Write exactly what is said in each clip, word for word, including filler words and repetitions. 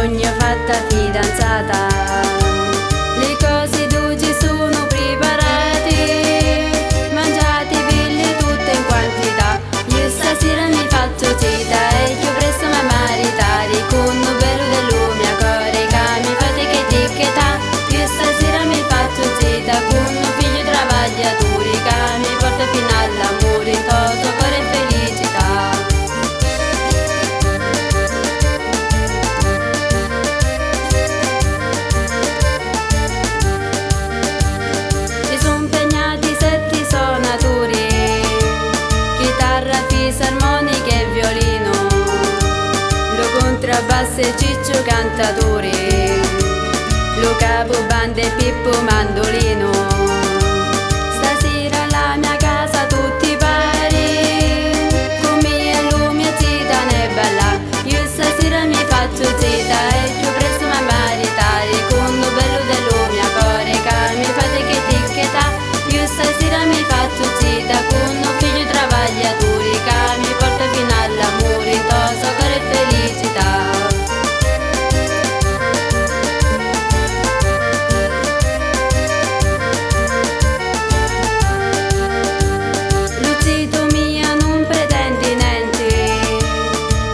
Sugnu fatta fidanzata, li cosi duci sunu priparati, mangiativilli tutti in quantità. Iu stasira mi fazzu zita e chiù presto m'ha maritari cu nu bellu dellu mia cori ca mi fa tichi tichi ta. Iu stasira mi fazzu zita cu nu figliu travagliaturi ca mi porta fino all'amuri, nto so cori e felicità. Ci su' mpegnati setti sonaturi, chitarra, fisarmonica e violinu, lu cuntrabbassu e Cicciu cantaturi, lu capu banda e Pippu mandulinu. Stasira la mia casa tutti pari, cu mia e lu mio zita ne balla. Iu stasira mi fazzu zita e chiù prestu m'ha maritari cu nu bellu dellu mia cori ca mi fa tichi tichi ta. Iu stasira mi fazzu zita cu nu figghiu travagliaturi ca mi porta fino all'amuri, nto so cori e felicità. Lu zitu mia nun pretendi nenti,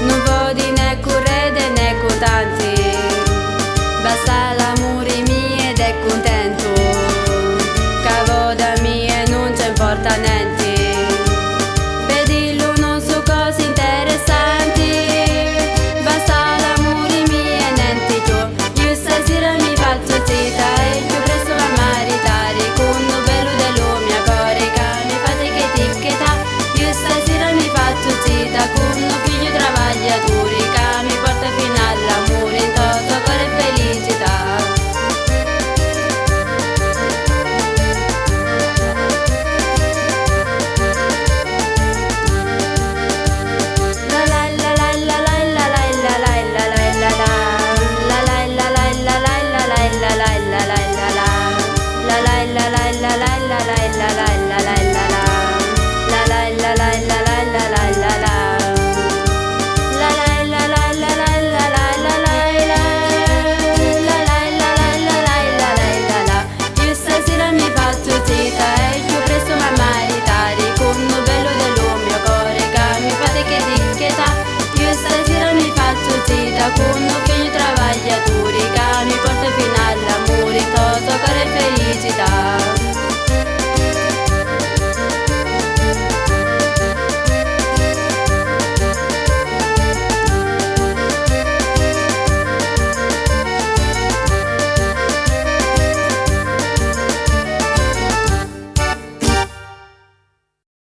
nun vodi né cu rede né cu tanti, basta l'amuri